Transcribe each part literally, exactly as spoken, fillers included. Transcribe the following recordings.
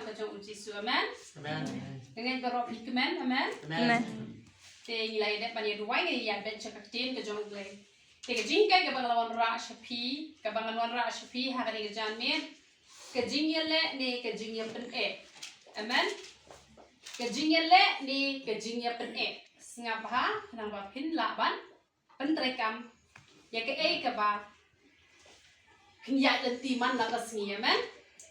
ka jong u Jisu. Amen. Amen. Nga ngeit baroh phi kmen. Amen. Amen. Te ngi la ïa dep ban ïa duwai, ngi ïa beh sha ka ktien ka jong u Blei. Te ka jinghikai kaba nga la wanrah sha phi, kaba nga la wanrah sha phi ha kane ka janmiet, ka jingïaleh ne ka jingïapyneh. Amen. Ka jingïaleh ne ka jingïapyneh. Sngap bha, khnang ba phin lah ban pyntreikam ïa kaei kaba phin ïaid lynti man la ka sngi. Amen.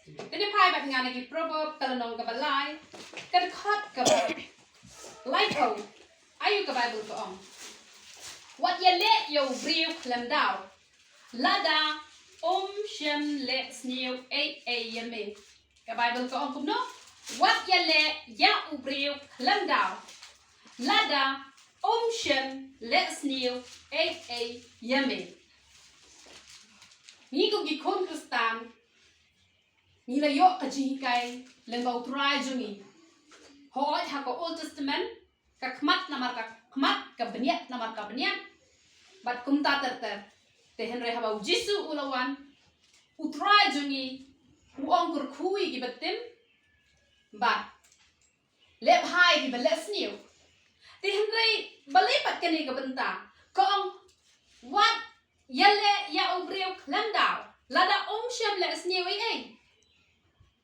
Te ngin phai bad nga na ki Proverb ka lynnong kaba lai, ka dkhot kaba laiphew. Ayu ka Baibl ka ong: Wat ïaleh ïa u briew khlem daw, lada um shym leh sniew ei ei ïa me. Ka Baibl ka ong kumno: Wat ïaleh ïa u briew khlem daw, lada um shym leh sniew ei ei ïa me. Ngi kum ki khun Khristan, ngi la ïoh ka jinghikai lyngba u Trai jong ngi. Hooid, ha ka Old Testament, ka khmat namar ka khmat, ka bniat namar ka bniat, bad kumta ter ter. Te hynrei haba u Jisu u la wan, u Trai jong ngi u ong kyrkhu ïa kiba tim bad leh bha ïa kiba leh sniew. Te hynrei balei pat kane ka bynta? Ka ong, wat ïaleh ïa u briew khlem daw, lada um shym leh sniew ei ei.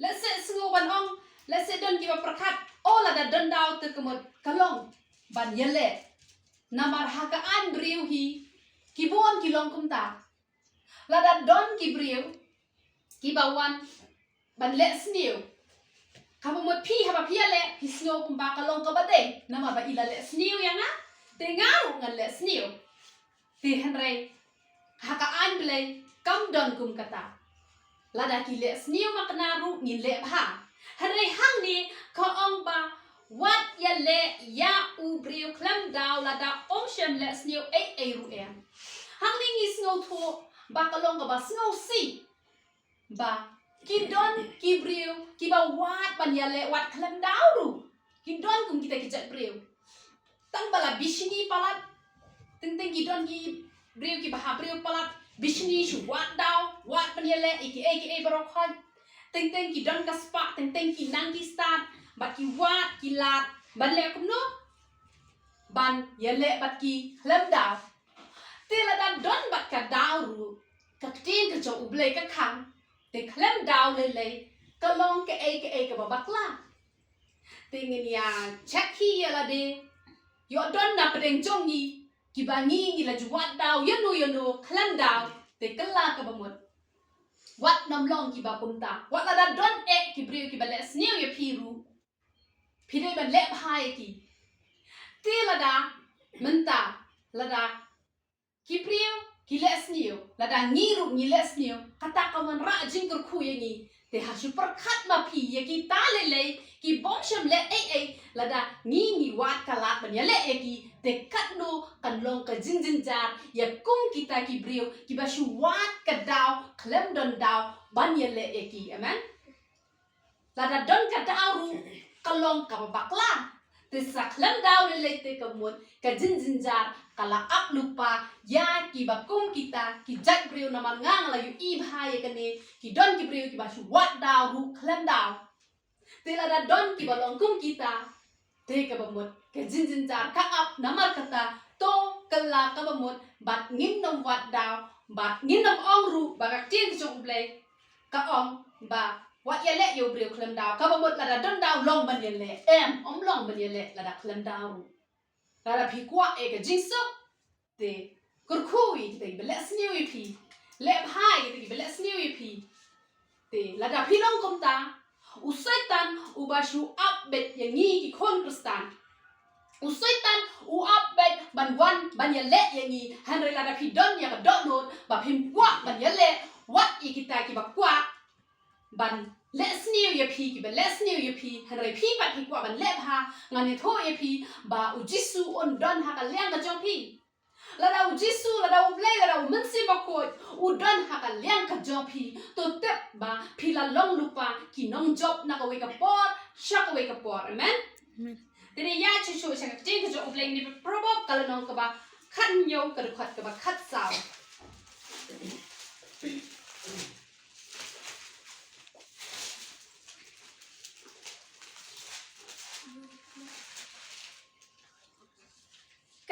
Lehse sngew ban ong, lehse don kiba pyrkhat, o, lada don daw te ka mut ka long ban ïaleh. Namar ha ka aiñ briew hi, ki bun ki long kumta. Lada don ki briew kiba wan ban leh sniew, kaba mut phi, haba phi ïaleh, phi sngew kumba ka long kaba dei, namar ba i la leh sniew ïa nga, te nga ruh ngan leh sniew. Te hynrei ha ka aiñ Blei kam don kum kata. Lada ki leh sniew ma kane ruh ngin leh bha. Hynrei hangne ka ong ba wat ïaleh ïa u briew khlem daw lada um shym leh sniew ei ei ruh em. Hangne ngi sngewthuh ba ka long kaba sngewsih ba ki don ki briew kiba wad ban ïaleh wat khlem daw ruh. Ki don kum kita ki jait briew. Tang ba la bishni palat, teng teng ki don ki briew kiba ha briew palat, bishni shu wad daw, wad ban ïaleh ïa kiei kiei baroh khoit. Teng teng ki don ka spah, teng teng ki nang ki stad, bad ki wad ki lad ban leh kumno? Ban ïaleh bad ki khlem daw. Te lada don bad ka daw ruh, ka ktien ka jong U Blei ka khang, te khlem daw lei lei ka long kaei kaei kaba bakla. Te ngin ïa check hi ïa lade, ïoh don na pdeng jong ngi kiba ngi ngi la ju wad daw ïano ïano khlem daw, te kylla kaba mut. Wat nym long kiba kumta. Wat lada don eh ki briew kiba leh sniew ïa phi ruh, phi dei ban leh bha ïa ki. Te lada mynta, lada ki briew ki leh sniew, lada ngi ruh ngi leh sniew, kata ka wanrah jingkyrkhu ïa ngi. Te ha shu pyrkhat ma phi ïa kita lei lei kibym shym leh ei ei, lada ngi ngi wad ka lad ban ïaleh ïa ki, te katno kan long ka jingjynjar ïa kum kita ki briew kiba shu wad ka daw khlem don daw ban ïaleh ïa ki. Amen. Lada don ka daw ruh ka long kaba bakla. Te sa khlem daw lei lei te ka mut ka jingjynjar ka la ap lypa ïa kiba kum kita ki jait briew. Namar nga nga la ïohi bha ïa kane, ki don ki briew kiba shu wad daw ruh khlem daw. Te lada don kiba long kum kita, te kaba mut ka jingjynjar ka ap. Namar kata to kylla kaba mut bad ngin nym wad daw, bad ngin nym ong ruh ba ka ktien ka jong U Blei ka ong ba wat ïaleh ïa u briew khlem daw. Kaba mut lada don daw long ban ïaleh. Em, ym long ban ïaleh lada khlem daw ruh. Lada phi kwah ïa ka jingsuk, te kyrkhu ïa kita kiba leh sniew ïa phi. Leh bha ïa kita kiba leh sniew ïa phi. Te lada phi long kumta, u Soitan uba shu ap beit ïa ngi ki khun Khristan, u Soitan u ap beit ban wan ban ïaleh ïa ngi. Hynrei lada phi don ïa ka dohnud ba phim kwah ban ïaleh wat ïa kita kiba kwah ban leh sniew ïa phi, kiba leh sniew ïa phi, hynrei phi pat phi kwah ban leh bha, ngan ïathuh ïa phi ba U Jisu un don ha ka liang ka jong phi. Lada U Jisu, lada U Blei, lada U Mynsiem Bakhuid u don ha ka liang ka jong phi, to tip ba phi la long lypa ki nongjop na kawei ka por sha kawei ka por. Amen. Amen. Te ngin ïa shu shu sha ka ktien ka jong U Blei, na Proverb ka lynnong kaba khathynñiew, ka dkhot kaba khatsaw.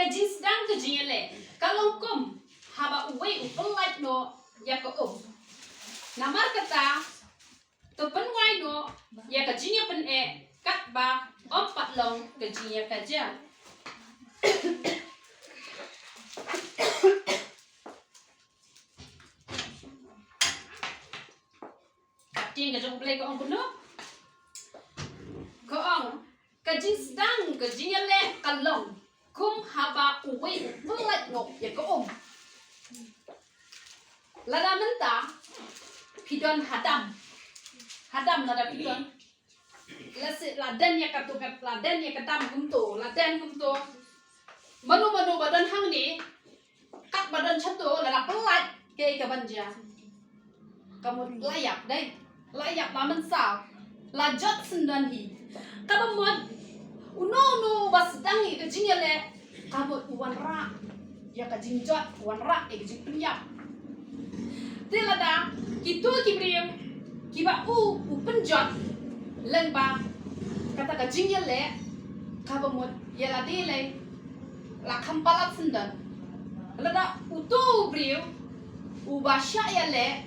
Ka jingsdang ka jingïaleh ka long kum haba uwei u pyllait noh ïa ka um. Namar kata, to pynwai noh ïa ka jingïapyneh katba ym pat long ka jingïakajia. Ka ktien ka jong U Blei ka ong kumno? Ka ong, ka jingsdang ka jingïaleh ka long kum haba uwei u pyllait noh ïa ka um. Lada mynta phi don ha dam. Ha dam lada phi don. Lehse la don ïa kato ka, la don ïa ka dam kumto, la don kumto. Mano mano ba don hangne, katba don shato, lada pyllait, kaei kaban jia? Ka mut la ïap dei. La ïap, la mynsaw, la jot syndon hi. Kaba mut uno uno uba sdang ïa ka jingïaleh, ka mut u wanrah ïa ka jingjot, u wanrah ïa ka jingpynïap. Te lada kito ki briew kiba u, u pynjot lyngba kata ka jingïaleh, kaba mut ïa lade lei la kham palat syndon. Lada uto u briew uba shah ïaleh,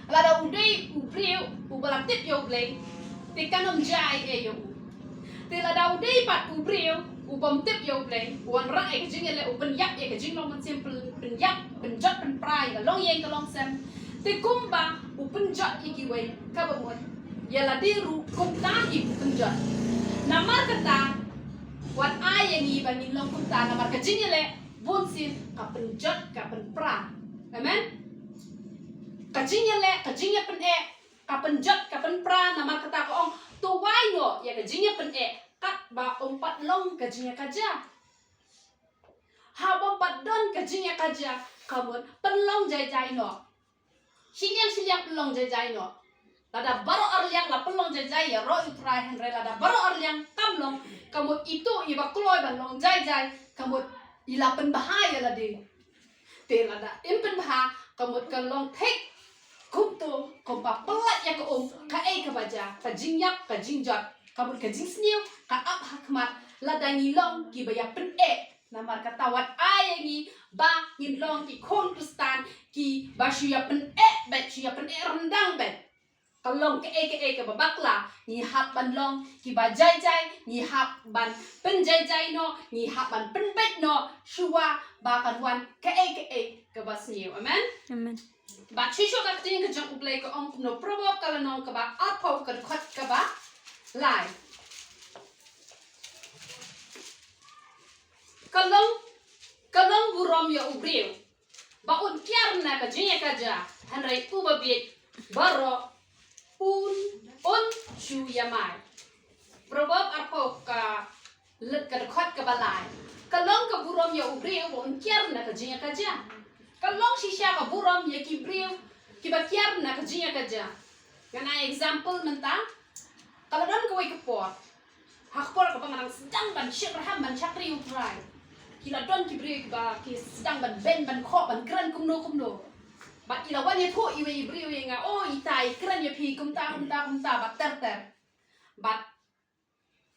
lada u dei u briew uba la tip ïa U Blei, te kan ym jia ei ei ïa u. Te lada u dei pat u briew u bym tip ïa U Blei, u wanrah ïa ka jingïaleh, u pynïap ïa ka jinglong mynsiem, pyn-, pynïap, pynjot, pynpra ïa ka longïing ka longsem. Te kumba u pynjot ïa kiwei, kaba mut ïa lade ruh kumta hi u pynjot. Namar kata, wat ai ïa ngi ba ngin long kumta, namar ka jingïaleh bunsien ka pynjot, ka pynpra. Amen. Ka jingïaleh, ka jingïapyneh, ka pynjot, ka pynpra, namar kata ka ong, to wai noh ïa ka jingïapyneh katba ym pat long ka jingïakajia. Haba ym pat don ka jingïakajia, ka mut pynlong jai jai noh. Shiliang shiliang pynlong jai jai noh. Lada baroh arliang la pynlong jai jai, ïaroh ïa U Trai, hynrei lada baroh arliang kam long, ka mut ito iba kloi ban long jai jai, ka mut i la pynbha ïa lade. Te lada im pynbha, ka mut ka long thik kumto, kumba pyllait ïa ka um, kaei kaba jia? Ka jingïap, ka jingjot, ka mut ka jingsniew ka ap ha khmat lada ngi long kiba ïapyneh. Namar kata wat ai ïa ngi ba ngin long ki khun Khristan kiba shu ïapyneh beit, shu ïapyneh ryndang beit. Ka long kaei kaei kaba bakla, ngi hap ban long kiba jai jai, ngi hap ban pynjai jai noh, ngi hap ban pynbeit noh, shuwa ba kan wan kaei kaei kaba sniew. Amen. Amen. Bad shisha ka ktien ka jong U Blei ka ong kumno, Proverb ka lynnong kaba arphew, ka dkhot kaba lai. Ka long, ka long burom ïa u briew ba un kiar na ka jingïakajia, hynrei uba bieit baroh un, un shu ïamai. Proverb arphew, ka, ka dkhot kaba lai. Ka long ka burom ïa u briew ba un kiar na ka jingïakajia. Ka long shisha ka burom ïa ki briew kiba kiar na ka jingïakajia. Ngan ai example mynta. Ka la don kawei ka por, ha ka por kaba nga dang sdang ban shakri, ban shakri U Trai, ki la don ki briew kiba ki sdang ban beiñ, ban khoh, ban kren kumno kumno. Bad ki la wan ïathuh iwei i briew ïa nga, "O, ita i kren ïa phi kumta kumta kumta bad ter ter." Bad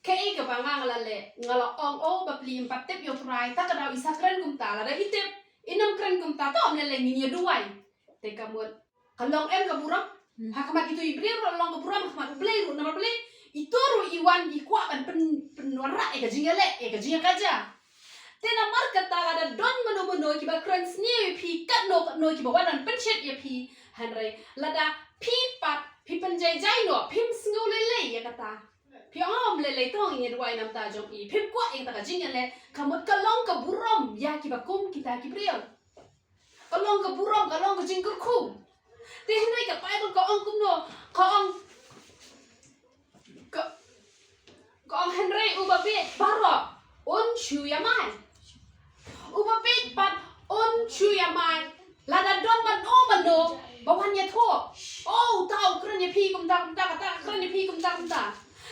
kaei kaba nga, nga la leh, nga la ong, "O bapli, ym pat tip ïa U Trai, ta ka daw i sa kren kumta, lada i tip, in ym kren kumta, to ym lei lei ngin ïa duwai." Te ka mut ka long em ka burom? Hmm. Ha khmat ito i briew ruh long ka burom, ha khmat U Blei ruh, namar balei? Ito ruh i wan i kwah ban pyn, pynwanrah ïa ka jingïaleh, ïa ka jingïakajia. Te namar kata lada don mano mano kiba kren sniew ïa phi, katno katno kiba wan ban pynshet ïa phi, hynrei lada phi pat phi pynjai jai noh, phim sngew lei lei ïa kata. Phi ong, "Ym lei lei, to ngin ïa duwai na ka bynta jong i." Phim kwah ïa kata ka jingïaleh, ka mut ka long ka burom ïa kiba kum kita ki briew. Ka long ka burom, ka long ka jingkyrkhu. Te hynrei ka Baibl ka ong kumno? Ka ong, ka, ka ong, "Hynrei uba bieit baroh un shu ïamai." Uba bieit pat un shu ïamai. Lada don mano mano ba wan ïathuh, "O, uta u kren ïa phi kumta kumta, kata ka kren ïa phi kumta kumta."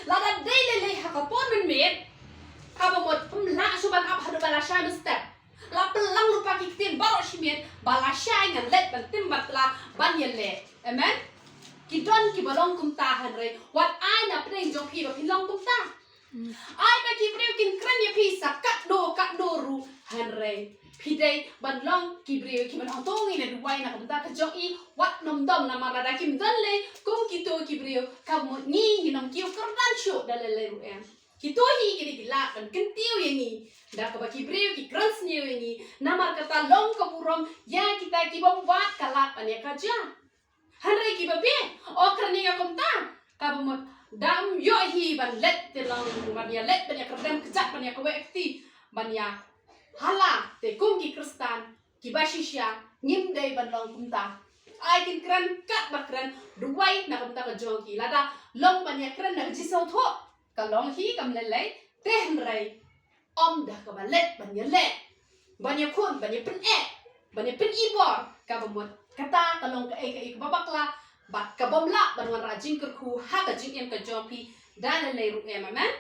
Lada dei lei lei ha ka por mynmiet, kaba mut ym lah shuh ban ap haduh ba la shai mynstep. La pynlang lypa ki ktien baroh shi miet, ba la shai, ngan leit ban tim bad la ban ïaleh. Amen. Ki don kiba long kumta, hynrei wat ai na pdeng jong phi ba phin long kumta. Hmm. Ai ba ki briew kin kren ïa phi sa katno katno ruh, Hynrei phi dei ban long ki briew kiban ong to ngi la duwai na ka bynta ka jong i, wat nym dom, namar lada kim don lei kum kito ki briew, ka mut ngi ngin ym kiew kyrdan shuh da lei lei ruh em. Kito hi ki dei ki lad ban kyntiew ïa ngi da kaba ki briew ki kren sniew ïa ngi. Namar kata long ka burom ïa kita ki bym wad ka lad ban ïa ka jia. Hynrei kiba bieit, o kren ïa kumta, kaba mut da ym ïoh hi ban leit te long ban ïa leit ban ïa kyrdem kjat ban ïa kawei kti ban ïa hala. Te kum ki Khristan kiba shisha ngim dei ban long kumta. Ai kin kren katba kren, duwai na kumta ka jong ki. Lada long ban ïa kren na ka jingsngewthuh, ka long hi kam lei lei, te hynrei ym da kaba leit ban ïa leh, ban ïa khun, ban ïa pyneh, ban ïa pynibor, kaba mut kata ka long kaei kaei kaba bakla bad ka bym lah ban wanrah jingkyrkhu ha ka jingim ka jong phi da lei lei ruh em. Amen.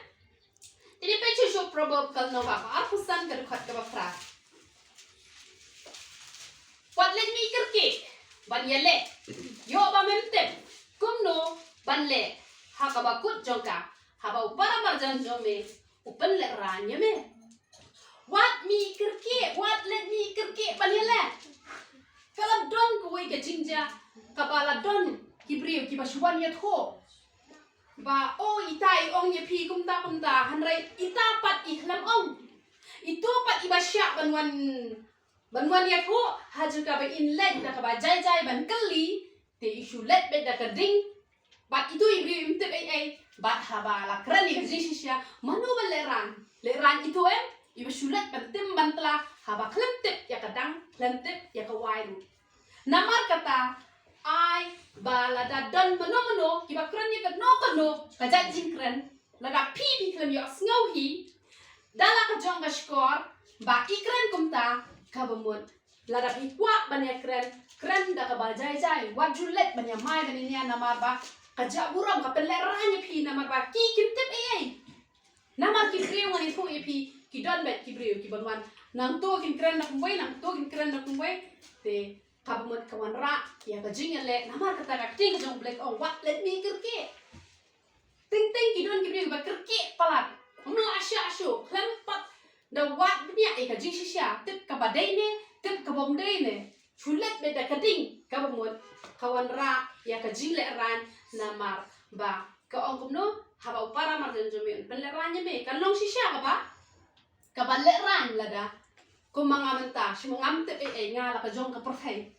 Te peit shuh shuh Proverb ka lynnong ba arphew san ka dkhot kaba phra. Wat leit mih kyrkieh ban ïa leh, ïoh ba mem tip kumno ban leh ha kaba kut jong ka, haba u para marjan jong me u pynlehraiñ ïa me. Wat mih kyrkieh, wat leit mih kyrkieh ban ïa leh. Ka la don kawei ka jingjia kaba la don ki briew kiba shu wan ïathuh ba, o, ita i ong ïa phi kumta kumta, hynrei ita pat i khlem ong. Ito pat iba shah ban wan, ban wan ïathuh, ha jaka ba in leit da kaba jai jai ban kylli, te i shu leit beit da ka ding. Bad ito i briew im tip ei ei, bad haba la kren ïa ka jingshisha, mano ban lehraiñ? Lehraiñ ito em, iba shu leit ban tim ban tla, haba khlem tip ïa ka dang, khlem tip ïa ka wai ruh. Namar kata, ai ba lada don mano mano kiba kren ïa kano kano ka jait jingkren, lada phi phi khlem ïohsngew hi da la ka jong ka shkor ba i kren kumta, kaba mut lada phi kwah ban ïa kren, kren da kaba jai jai, wat ju leit ban ïa mai ban ïa nia, namar ba ka jah burom, ka pynlehraiñ ïa phi, namar ba ki kim tip ei ei. Namar ki briew ngan ïathuh ïa phi, ki don beit ki briew kiban wan, nangto kin kren da kumwei, nangto kin kren da kumwei. Te kaba mut ka wanrah ïa ka jingïaleh. Namar kata ka ktien ka jong U Blei ka ong, wat leit mih kyrkieh. Teng teng ki don ki briew ba kyrkieh palat, ym lah shah shuh, khlem pat da wad bniah ïa ka jingshisha, tip kaba dei ne, tip kaba ym dei ne. Shu leit beit da ka ding, kaba mut ka wanrah ïa ka jinglehraiñ. Namar ba ka ong kumno, haba u para marjan jong me un pynlehraiñ ïa me, kan long shisha kaba, kaba lehraiñ lada, kum ma nga mynta, shu ma ngam tip ei ei, nga la ka jong ka pyrthei.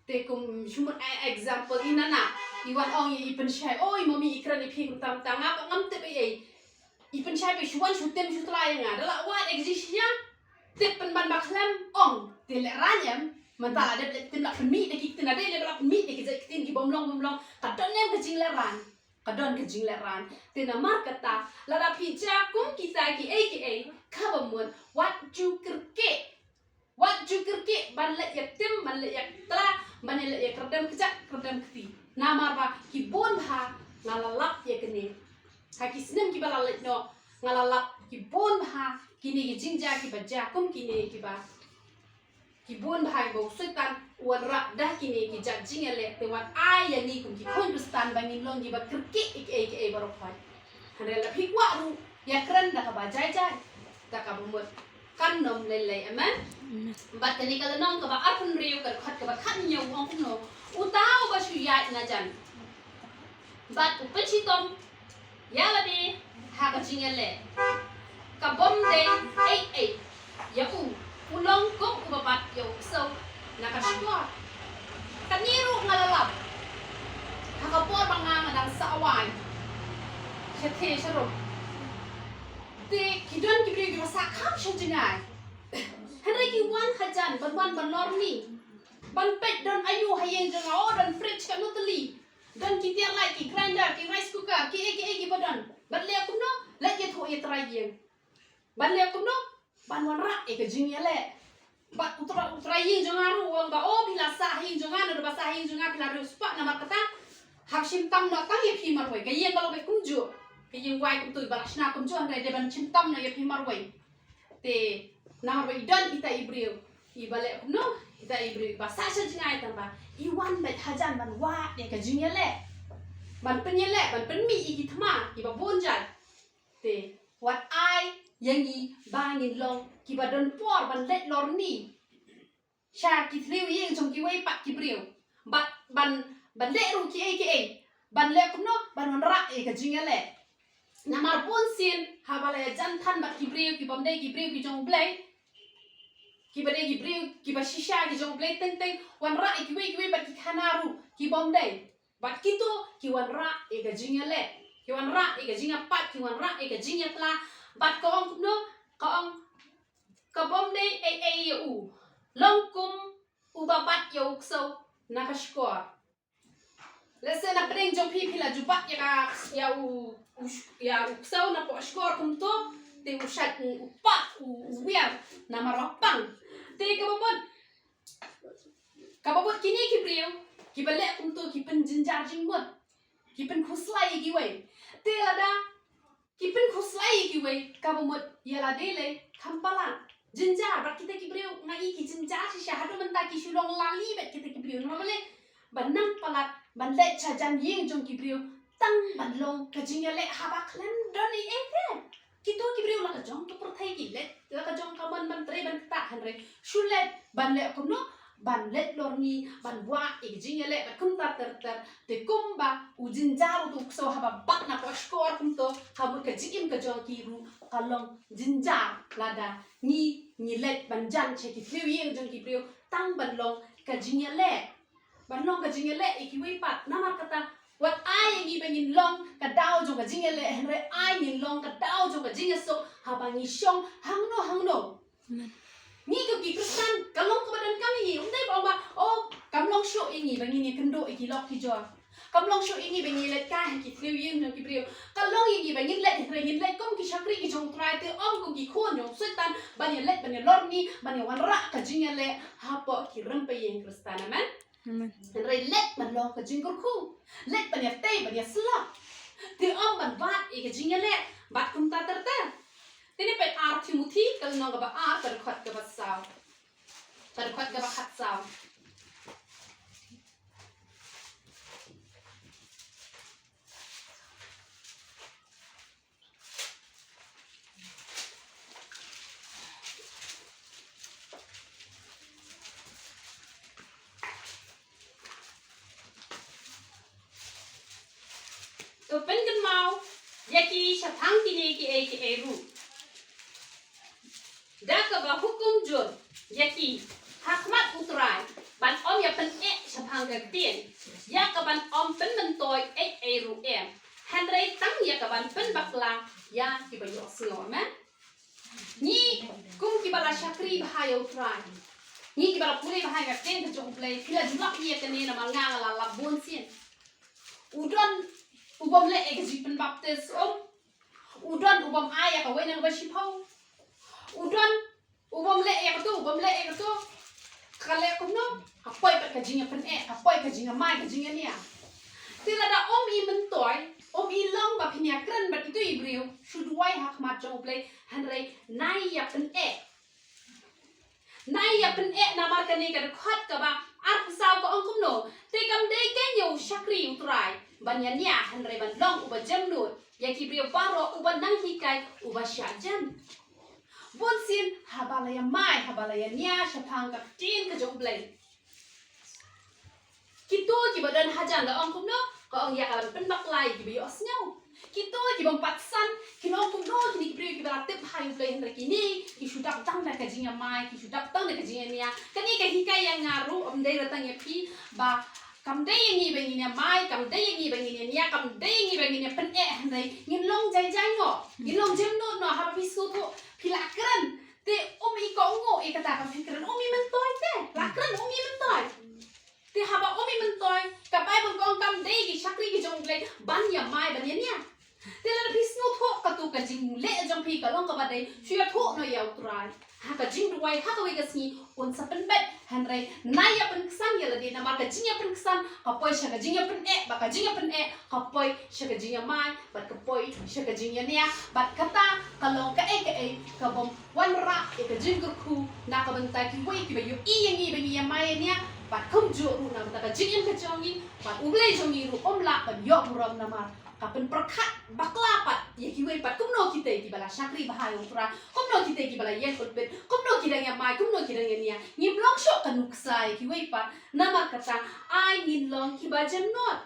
Te kum shu mut ai example, i nana i wan ong ïa i pynshai, oi mami, i kren ïa phi kumta kumta, nga pat ngam tip ei ei. I pynshai pat shu wan shu tim shu tla ïa nga, da la wad ïa ka jingshisha, tip pynban ba khlem ong, te lehraiñ em? Mynta la dep leh tim, la pynmih da ki ktien, la dep leh ba la pynmih da ki jait ktien ki bym long bym long, ka don em ka jinglehraiñ? Ka don ka jinglehraiñ. Te namar kata, lada phi jia kum kita kiei kiei, kaba mut wat ju kyrkieh. Wat ju kyrkieh ban leit ïa tim, ban leit ïa tla, ban leit ïa kyrdem kjat kyrdem kti. Namar ba ki bun bha nga la lap ïa kine. Ha ki snem kiba la leit noh, nga la lap ki bun bha kine ki jingjia kiba jia kum kine kiba, ki bun bha kiba u Soitan u wanrah da kine ki jait jingïaleh. Te wat ai ïa ngi kum ki khun Khristan ba ngin long kiba kyrkieh ïa kiei kiei baroh khoit. Hynrei lada phi kwah ruh ïa kren da kaba jai jai, da kaba mut kan ym lei lei. Amen. Bad kane ka lynnong kaba arphew hynriew, ka dkhot kaba khatñiew, u ong kumno: Uta uba shu ïaid na jan bad u pynshitom ïa lade ha ka jingïaleh, ka bym dei ei ei ïa u, u long kum uba bat ïa u ksew na ka shkor. Kane ruh nga la lap ha ka por ba nga, nga dang sah wai sha the sha rum. Te ki don ki briew kiba sah kham sha jngai, hynrei ki wan hajan ban wan ban lor mieh, ban peit don aïu ha ïing jong nga. O, don fridge, katno tylli, don ki tiar light, ki grinder, ki rice cooker, kiei kiei kiba don. Ban leh kumno? Leit ïathuh ïa trai ïing. Ban leh kumno? Ban wanrah ïa ka jingïaleh. Bad u trai, u trai ïing jong nga ruh u ong ba, o, phi la sah ha ïing jong nga, naduh ba sah ha ïing jong nga phi la riewspah. Namar kata, hap shim tam noh tang ïa phi marwei. Ka ïing ka long beit kumjuh, ka ïing wai kumto, ba la shna kumjuh, hynrei dei ban shim tam noh ïa phi marwei. Te namar ba i don ita i briew iba leh kumno, ita i briew iba sah sha jngai, tang ba i wan beit hajan ban wad ïa ka jingïaleh, ban pynïaleh, ban pynmih ïa ki thma kiba bun jait. Te wat ai ïa ngi ba ngin long kiba don por ban leit lorni sha ki thliew ïing jong kiwei pat ki briew. Bad ban, ban leh ruh kiei kiei. Ban leh kumno, ban wanrah ïa ka jingïaleh. Namar bunsien haba la ïajan than bad ki briew kibym dei ki briew ki jong U Blei, kiba dei ki briew kiba shisha ki jong U Blei teng teng, wanrah ïa kiwei kiwei bad ki khana ruh kibym dei. Bad kito ki wanrah ïa ka jingïaleh, ki wanrah ïa ka jingïapait, ki wanrah ïa ka jingïatla. Bad ka ong kumno, ka ong, ka bym dei ei ei ïa u, long kum uba bat ïa u ksew na ka shkor. Lehse na pdeng jong phi phi la ju bat ïa ka, ïa u, u sh-, ïa u ksew napoh shkor kumto, te u shait u, u pat u, u wiar namar u pang. Te kaba mut, kaba mut kine ki briew kiba leh kumto ki pynjynjar jingmut, ki pynkhuslai ïa kiwei. Te lada ki pynkhuslai ïa kiwei, kaba mut ïa lade lei kham palat. Jynjar bad kita ki briew, nga i ki jynjar shisha, haduh mynta ki shu long lali bad kita ki briew. Namar balei? Ban nang palat ban leit sha jan ïing jong ki briew tang ban long ka jingïaleh haba khlem don ei ei te. Kito ki briew la ka jong ka pyrthei ki leit la ka jong ka mon ban trei ban ktah, hynrei shu leit ban leh kumno, ban leit lorni, ban wad ïa ka jingïaleh bad kumta ter ter. Te kumba u jynjar uto u ksew haba bat napoh shkor kumto, ka mut ka jingim ka jong ki ruh ka long jynjar lada ngi, ngi leit ban jan sha ki thliew ïing jong ki briew tang ban long ka jingïaleh. Ban long ka jingïaleh ïa kiwei pat. Namar kata, wat ai ïa ngi ba ngin long ka daw jong ka jingïaleh, hynrei ai ngin long ka daw jong ka jingïasuk haba ngi shong hangno hangno. Amen. Ngi kum ki Khristan, ka long kaba donkam ïa ngi. Ym dei ba ong ba, oh, kam long shuh ïa ngi ba ngin ïakynduh ïa ki lok ki jor. Kam long shuh ïa ngi ba ngin leit kai ha ki thliew ïing jong ki briew. Ka long ïa ngi ba ngin leit, hynrei ngin leit kum ki shakri ki jong U Trai, te ym kum ki khun jong u Soitan ban ïaleit, ban ïalorni, ban ïawanrah ka jingïaleh hapoh ki rympei ïing Khristan. Amen. Amen. Hynrei leit ban long ka jingkyrkhu. Leit ban ïatei, ban ïasyllok. Te ym ban bat ïa ka jingïaleh. Bad kumta ter ter. Te ne peit Ar Timothi, ka lynnong kaba ar, ka dkhot kaba saw. Ka dkhot kaba khatsaw. To pynkynmaw ïa ki shaphang kine kiei kiei ruh. Da kaba hukum jur ïa ki ha khmat U Trai, ban ym ïa pyneh shaphang ka ktien, ïa ka ban ym pynmyntoi ei ei ruh em, hynrei tang ïa ka ban pynbakla ïa kiba ïohsngew. Amen. Ngi kum kiba la shakri bha ïa U Trai, ngi kiba la pule bha ïa ka ktien ka jong U Blei, phi la ju lap ïa kane namar nga nga la lap bun sien. U don u bym leh ïa ka jingpynbaptis um. U don u bym ai ïa kawei na kaba shiphew. U don u bym leh ïa kato, u bym leh ïa kato. Ka leh kumno? Ka poi pat ka jingïapyneh, ka poi ka jingïamai, ka jingïania. Te lada um i myntoi, um i long ba phin ïakren bad ito i briew, shu duwai ha khmat jong U Blei, hynrei nai ïapyneh. Nai ïapyneh namar kane ka dkhot kaba arphew saw ka ong kumno. Te kam dei kein ïa u shakri U Trai ban ïania, hynrei ban long uba jemnud ïa ki briew baroh, uba nang hikai, uba shah jem. Bun sien haba la ïamai, haba la ïania shaphang ka ktien ka jong U Blei, kito kiba don hajan la ong kumno? Ka ong ïa ka ban pynbakla ïa kiba ïohsngew. Kito ki bym pat san kin ong kumno? Kine ki briew kiba la tip ha U Blei, hynrei kine ki shu dap tang da ka jingïamai, ki shu dap tang da ka jingïania. Kane ka hikai ïa nga ruh, ym dei la tang ïa phi, ba kam dei ïa ngi ba ngin ïamai, kam dei ïa ngi ba ngin ïania, kam dei ïa ngi ba ngin ïapyneh, hynrei ngin long jai jai noh, ngin long jemnud noh. Haba phi sngewthuh, phi la kren, te um i kohnguh ïa kata kaba phi kren, um i myntoi te. La kren um i myntoi. Te haba um i myntoi, ka Baibl ka ong kam dei ki shakri ki jong U Blei ban ïamai ban ïania. Te lada phi sngewthuh kato ka jingleh jong phi ka long kaba dei, shu ïathuh noh ïa U Trai ha ka jingduwai ha kawei ka sngi, un sa pynbeit. Hynrei nai ïapynksan ïa lade, namar ka jingïapynksan ka poi sha ka jingïapyneh, bad ka jingïapyneh ka poi sha ka jingïamai, bad ka poi sha ka jingïania. Bad kata ka long kaei kaei ka bym wanrah ïa ka jingkyrkhu na ka bynta kiwei kiba ïohi ïa ngi ba ngi ïamai ïania, bad kumjuh ruh na ka bynta ka jingim ka jong ngi, bad U Blei jong ngi ruh um lah ban ïoh burom namar ka pynpyrkhat bakla pat ïa kiwei pat. Kumno kita kiba la shakri bha ïa u Trai, kumno kita kiba la ïeng pulpit, kumno ki dang ïamai, kumno ki dang ïania. Ngim long shuh ka nuksa ïa kiwei pat, namar kata ai ngin long kiba jemnud.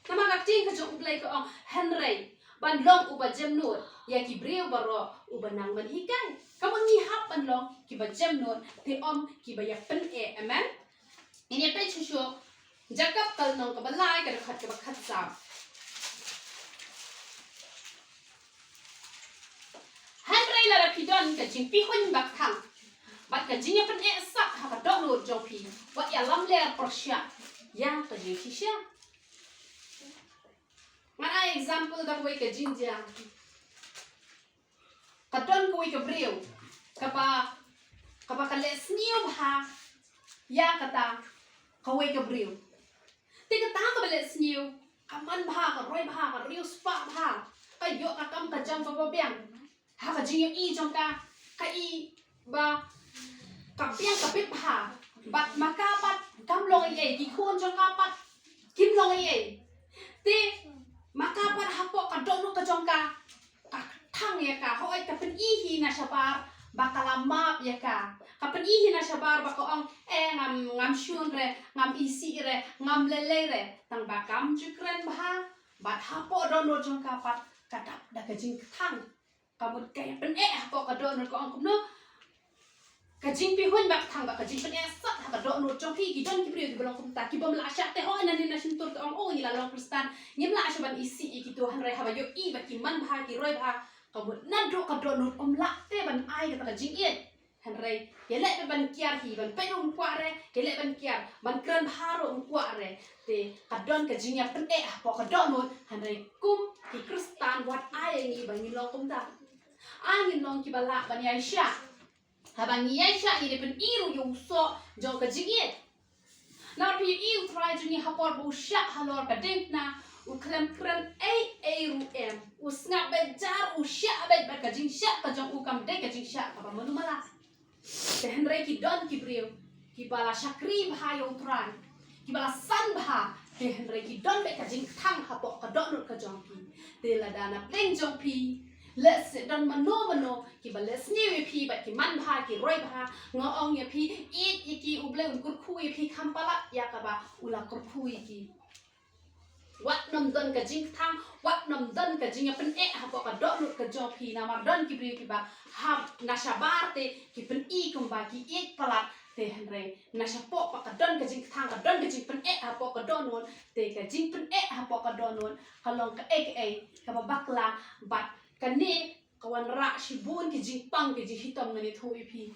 Namar ka ktien ka jong U Blei ka ong, hynrei ban long uba jemnud ïa ki briew baroh uba nang ban hikai. Ka mut ngi hap ban long kiba jemnud, te ym kiba ïapyneh. Amen. Ngin ïa peit shuh shuh Jakob ka lynnong kaba lai, ka dkhot kaba khatsaw. Hynrei lada phi don ka jingpihuiñ bakthang bad ka jingïapyneh sat ha ka dohnud jong phi, wat ïalamler pyrshah ïa ka jingshisha. Ngan ai example da kawei ka jingjia. Ka don kawei ka briew kaba, kaba ka leh sniew bha ïa kata kawei ka briew. Te kata kaba leh sniew ka man bha, ka roi bha, ka riewspah bha, ka ïoh ka kam ka jam ba biang. Ha ka jingïohi jong ka, ka i ba ka biang ka bit bha. Bad ma ka pat kam long ei ei, ki khun jong ka pat kim long ei ei. Te ma ka pat hapoh ka dohnud ka jong ka, ka thang ïa ka, hooid ka pyni hi na shabar ba ka la map ïa ka. Ka pyni hi na shabar ba ka ong, eh, ngam, ngam shun re, ngam isih re, ngam lei lei re. Tang ba kam ju kren bha. Bad hapoh dohnud jong ka pat ka dap da ka jingkthang. Ka mut ka ïapyneh hapoh ka dohnud, ka ong kumno? Ka jingpihuiñ bakthang bad ka jingpyneh sat ha ka dohnud jong phi. Ki don ki briew kiba long kumta, ki bym lah shah te, hooid nangne na shyntur te ong, oh, ngi la long Khristan, ngim lah shuh ban isih ïa kito, hynrei haba ïohi ba ki man bha, ki roi bha, ka mut naduh ka dohnud ym lah te ban ai kata ka jingïeit. Hynrei ïaleh beit ban kiar hi, ban peit ruh ym kwah re, ïaleh ban kiar, ban kren bha ruh ym kwah re. Te ka don ka jingïapyneh hapoh ka dohnud, hynrei kum ki Khristan wat ai ïa ngi ba ngin long kumta. Ai ngin long kiba lah ban ïaishah. Haba ngi ïaishah, ngi dei pyni ruh ïa u soh jong ka jingïeit. Namar phi ïohi U Trai jong ngi ha por ba u shah halor ka diengphna, u khlem kren ei ei ruh em. U sngap beit jar, u shah beit, bad ka jingshah ka jong u kam dei ka jingshah kaba malu mala. Te hynrei ki don ki briew kiba la shakri bha ïa U Trai, kiba la san bha, te hynrei ki don beit ka jingkthang hapoh ka dohnud ka jong ki. Te lada na pdeng jong phi, lehse don mano mano kiba leh sniew ïa phi bad ki man bha, ki roi bha, nga ong ïa phi, ïeit ïa ki, U Blei un kyrkhu ïa phi kham palat ïa kaba u la kyrkhu ïa ki. Wat nym don ka jingkthang, wat nym don ka jingïapyneh hapoh ka dohnud ka jong phi, namar don ki briew kiba hap na shabar te ki pyni kumba ki ïeit palat, te hynrei na shapoh pat ka don ka jingkthang, ka don ka jingpyneh hapoh ka dohnud. Te ka jingpyneh hapoh ka dohnud ka long kaei kaei kaba bakla, bad kane ka wanrah shibun ki jingpang ki jingshitom, ngan ïathuh ïa phi.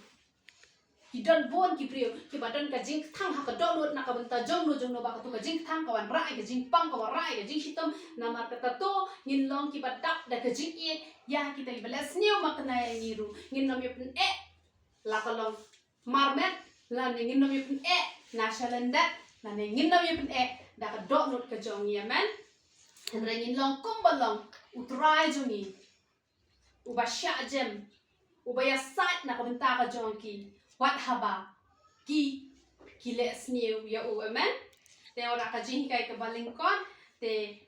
Ki don bun ki briew kiba don ka jingkthang ha ka dohnud na ka bynta jongno jongno, bad kato ka jingkthang ka wanrah ïa ka jingpang, ka wanrah ïa ka jingshitom. Namar kata to ngin long kiba dap da ka jingïeit ïa kita kiba leh sniew makna ïa ngi ruh. Ngin nym ïapyneh, la ka long marmet, lane ngin nym ïapyneh na shalyndet, lane ngin nym ïapyneh da ka dohnud ka jong ngi. Amen. Hynrei ngin long kumba long U Trai jong ngi, uba shah jem, uba ïasaid na ka bynta ka jong ki, wat haba ki, ki leh sniew ïa u. Amen. Te ora ka jinghikai kaba lyngkot, te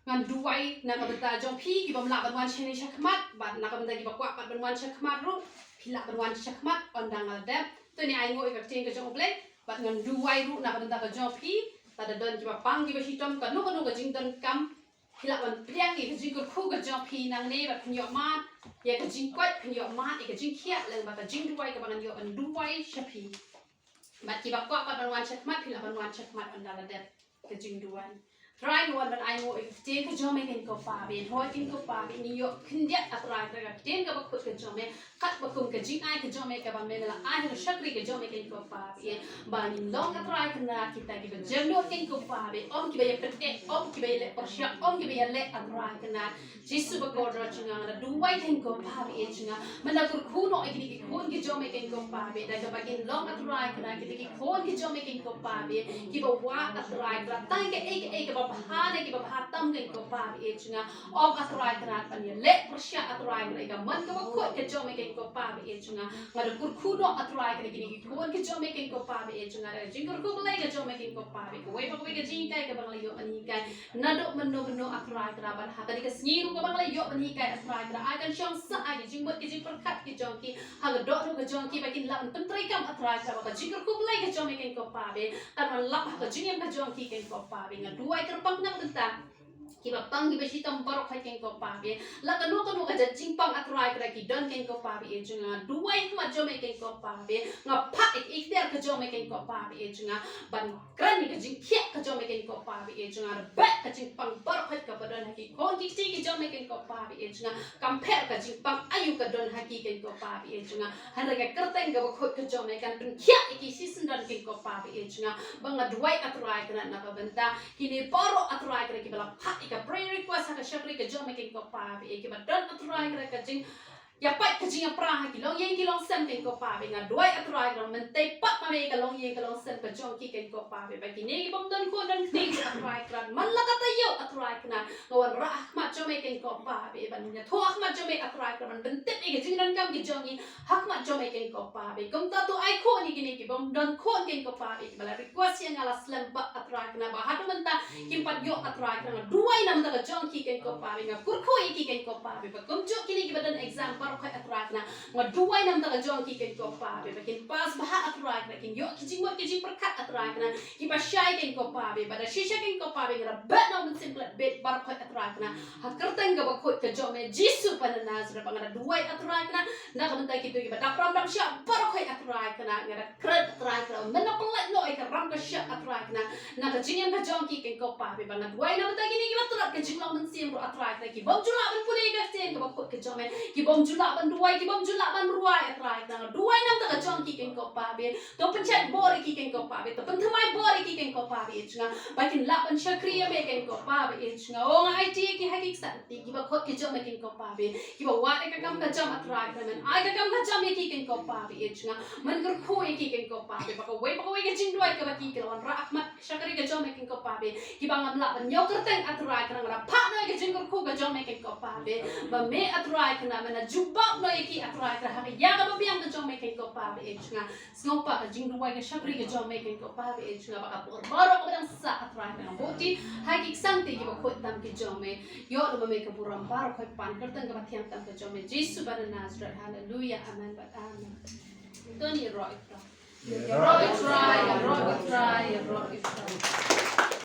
ngan duwai na ka bynta jong phi ki bym lah ban wan shane shakhmat, bad na ka bynta kiba kwah pat ban wan shakhmat ruh, phi lah ban wan shakhmat ynda nga la dep. To ngin ainguh ïa ka ktien ka jong U Blei, bad ngan duwai ruh na ka bynta ka jong phi. Lada don kiba pang kiba shitom, kano kano ka jingdonkam, phi lah ban pdiang ïa ka jingkyrkhu ka jong phi nangne, bad phin ïoh mad ïa ka jingkoit, phin ïoh mad ïa ka jingkhiah lyngba ka jingduwai kaba ngan ïoh ban duwai sha phi. Bad kiba kwah pat ban wan shakhmat, phi lah ban wan shakhmat ynda la dep ka jingduwai. Trai, ngi wan ban ainguh ïa ka ktien ka jong me, kynkob Pa Blei. Hooid kynkob Pa Blei, ngi ïoh khyndiat, A Trai, ka ktien kaba khuid ka jong me, katba kum ka jingai ka jong me kaba me la ai ha ka shakri ka jong me, kynkob Pa Blei, ba ngin long, A Trai, kane kita kiba jemnud, kynkob Pa Blei, ym kiba ïapyneh, ym kiba ïaleh pyrshah, ym kiba ïaleh, A Trai, kane Jisu ba kordor jong nga, nga da duwai, kynkob Pa Blei, jong nga. Mynta kyrkhu noh ïa kine ki khun ki jong me, kynkob Pa Blei, da kaba kin long, A Trai, kane kita ki khun ki jong me, kynkob Pa Blei, kiba wad, A Trai, kane tang kaei kaei kaba Bha ne kiba bha tam kein ko Pa ba ïeit jong nga. Ong A Trai Kynrad ban ïaleh pyrshah A Trai Kynrad ïa ka mon kaba khuid ka jong me kein ko Pa ba ïeit jong nga. Nga da kyrkhu noh A Trai Kynrad ïa kine ki khun ka jong me kein ko Pa ba ïeit jong nga. Da ka jingkyrkhu Blei ka jong me kein ko Pa ba ïeit. Kawei pa kawei ka jinghikai kaba nga la ïoh ban hikai. Naduh mynno mynno A Trai Kynrad ban ha kane ka sngi ruh kaba nga la ïoh ban hikai A Trai Kynrad. Ai kan shong sah ai ka jingmut ka jingpyrkhat ka jong ki. Ha ka dohnud ka jong ki ba kin lah ban pyntreikam A Trai Kynrad ba ka jingkyrkhu Blei ka jong me kein ko Pa ba ïeit. Kan wan lap ha ka jingim ka jong ki kein ko Pa ba ïeit. Nga duwai kyrpang na ka bynta kiba pang kiba shitom baroh kein ko Pa ba ïeit. La kano kano ka jait jingpang A Trai Kynrad ki don kein ko Pa ba ïeit jong nga. Duwai ha khmat jong me kein ko Pa ba ïeit. Nga phah ïa ka iktiar ka jong me kein ko Pa ba ïeit jong nga. Ban kren ïa ka jingkhiah ka jong me kein ko Pa ba ïeit jong nga. Rebeh ka jingpang baroh kaba don ha ki khun ki kti ki jong me kein ko Pa ba ïeit jong nga. Kam pher ka jingpang aïu ka don ha ki kein ko Pa ba ïeit jong nga. Hynrei ka kyrteng kaba khuid ka jong me kan pynkhiah ïa ki shisyndon kein ko Pa ba ïeit jong nga. Ba nga duwai A Trai Kynrad na ka bynta kine baroh A Trai Kynrad kiba la phah ïa ka prayer request ha ka shakri ka jong me kein ko Pa ba ïeit, kiba don A Trai Kynrad ka jing ïa pait ka jingïapra ha ki longïing ki longsem kein ko Pa ba ïeit. Nga duwai A Trai Kynrad mynta pat ma me ïa ka longïing ka longsem ka jong ki kein ko Pa ba ïeit. Ba kine ki bym don khun don kti A Trai Kynrad man la ka taïew A Trai Kynrad nga wanrah ha khmat jong me kein ko Pa ba ïeit. Ban ïathuh ha khmat jong me A Trai Kynrad ban pyntip ïa ka jingdonkam ka jong ngi ha khmat jong me kein ko Pa ba ïeit. Kumta to ai khun ïa kine ki bym don khun kein ko Pa ba ïeit, kiba la request ïa nga la slem bha A Trai Kynrad ba haduh mynta kim pat ïoh A Trai Kynrad. Nga duwai na ka bynta ka jong ki kein ko Pa ba ïeit. Nga kyrkhu ïa ki kein ko Pa ba ïeit. Ba kumjuh kine kiba don exam baroh kawei A Trai Kynrad. Nga duwai na ka bynta ka jong ki kein ko Pa ba ïeit. Ba kin pass bha A Trai Kynrad. Kin ïoh ki jingmut ki jingpyrkhat A Trai Kynrad. Kiba shai kein ko Pa ba ïeit. Ba da shisha kein ko Pa ba ïeit. Nga rebeh noh mynsiem klet beit baroh kawei A Trai Kynrad. Ha ka kyrteng kaba khuid ka jong me Jisu ba na Nazareth. Ba nga da duwai A Trai Kynrad na ka bynta kito kiba dap ram dap shah baroh kawei A Trai Kynrad. Nga da kren A Trai Kynrad, men da pynlait noh ïa ka ram ka shah A Trai Kynrad na ka jingim ka jong ki kein ko Pa ba ïeit. Ba nga duwai na ka bynta kine kiba tlot ka jinglong mynsiem ruh A Trai Kynrad, ki bym ju lah ban pule ïa ka ktien kaba khuid ka jong me, ki bym ju lah ban duwai, ki bym ju lah ban rwai A Trai Kynrad. Nga duwai na ka bynta ka jong ki kein ko Pa ba ïeit. To pynshait bor ïa ki kein ko Pa ba ïeit. To pynthymmai bor ïa ki kein ko Pa ba ïeit jong nga. Ba kin lah ban shakri ïa me kein ko Pa ba ïeit jong nga. Oh, nga aiti ïa ki ha ki ksangti kiba khuid ki jong me kein ko Pa ba ïeit. Kiba wad ïa ka kam ka jam A Trai Kynrad, men ai ka kam ka jam ïa ki kein ko Pa ba ïeit jong nga. Men kyrkhu ïa ki kein ko Pa ba ïeit. Ba kawei pa kawei ka jingduwai kaba ki ki la wanrah ha khmat shakri ka jong me kein ko Pa ba ïeit. Kiba ngam lah ban ïoh kyrteng A Trai Kynrad, nga da phah noh ïa ka jingkyrkhu ka jong me kein ko Pa ba ïeit. Ba me A Trai Kynrad men da jubab noh ïa ki A Trai Kynrad ha ka ïa kaba biang ka jong me kein ko Pa ba ïeit jong nga. Sngewbha ka jingduwai ka shakri ka jong me kein ko Pa ba ïeit jong nga, ba ka bor baroh kaba dang sah A Trai Kynrad, nga buh ti ha ki ksangti kiba khuid tam ki jong me. Ïoh da ba me ka burom baroh kawei pan kyrteng kaba thiang tam ka jong me Jisu ba na Nazareth. Haleluya. Amen bad amen. To ngin ïaroh ïa U Trai. Ïaroh ïa U Trai, ïaroh ïa U Trai, ïaroh ïa U Trai.